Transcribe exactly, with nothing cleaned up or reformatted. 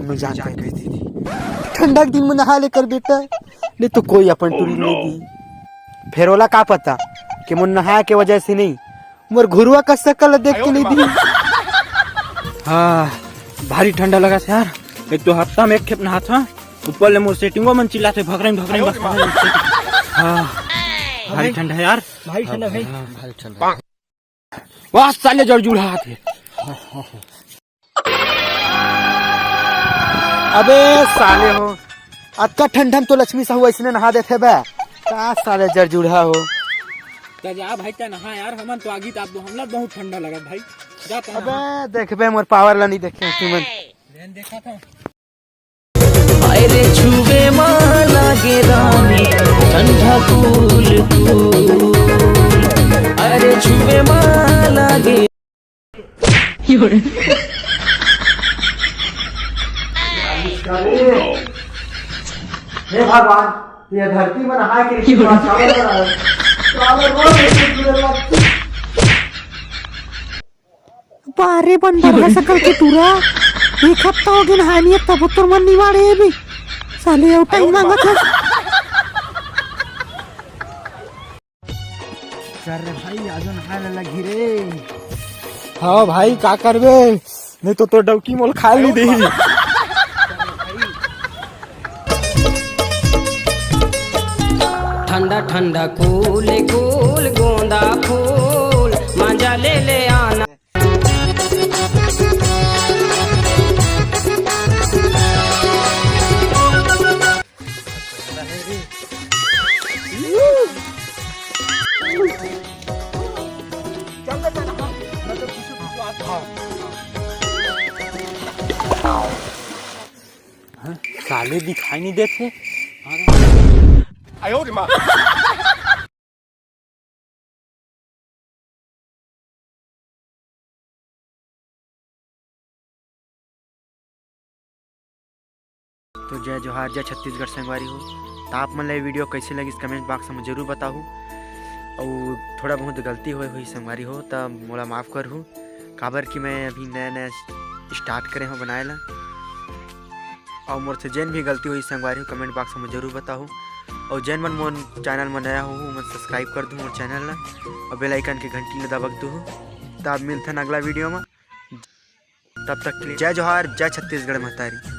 मैं जान पाए कह दी थी। ठंडा के दिन में नहा लेकर बेटा, नहीं तो कोई अपन टूरी नहीं दी। फिर ओला का पता कि मोर नहाए के वजह से नहीं, मोर घुरुआ का शकल देख के नहीं दी। हाँ, भारी ठंडा लगा यार। एक तो हफ्ता में एक खेप नहात हा, ऊपर ले मोर सेटिंगो मन चिल्लाथे, "भगरई, भगरई, भगरई।" हाँ, भारी ठंडा है यार। भारी ठंडा भाई। हाँ, भारी ठंडा। वाह, साले जरजुड़हा आथे। अबे साले हो, अतका ठंडा में तो लक्ष्मी साहू ऐसने नहा देथे बे। का साले जरजुड़हा हो। त जा भाई, त नहा यार, हमन तो आगी ताप दो, हमला बहुत ठंडा लगत भाई। जा त नहा। अबे देखबे, मोर पावर ला नहीं देखे तुमन। ध्यान देखा था। अरे छुबे मा लागे रानी ठंडा कूल कूल, अरे छुबे मा लागे। हे भगवान, ये धरती में नहाए के लिए सागर बना है। तो अब रोज ऐसे गिरे लगती। बारे बंदर है शकल के टूरा। एक हफ्ता हो गया नहाए नहीं, तब तोर मन निवाड़े भी। साले अउ टाइम मांगत है। चल रे भाई, आजो नहाए ला लगी रे। हाँ भाई, का करबे, नहीं तो तोर डौकी मोल खाए नहीं देही। ठंडा ठंडा कूल कूल गोंदा फूल, मजा ले ले आना। हाँ, साले दिखाई नहीं देते। तो जय जोहार, जय छत्तीसगढ़ संगवारी हो। तो आप मन ला ये वीडियो कैसे लगिस, कमेंट बॉक्स में जरूर बताहू। अउ थोड़ा बहुत गलती होए हुई संगवारी हो, त मोला माफ करहू, काबर कि मैं अभी नया नया स्टार्ट करे हूँ बनाए ला। अउ मोर से जेन भी गलती होई संगवारी हो, कमेंट बॉक्स में जरूर बताहू। अउ जेन मन मोर चैनल में नया हो, मन सब्सक्राइब कर दू मोर चैनल ला, अउ बेल आइकन के घंटी ला दबक दू। तब मिलथन अगला वीडियो में, तब तक के लिए जय जोहार, जय छत्तीसगढ़ महतारी।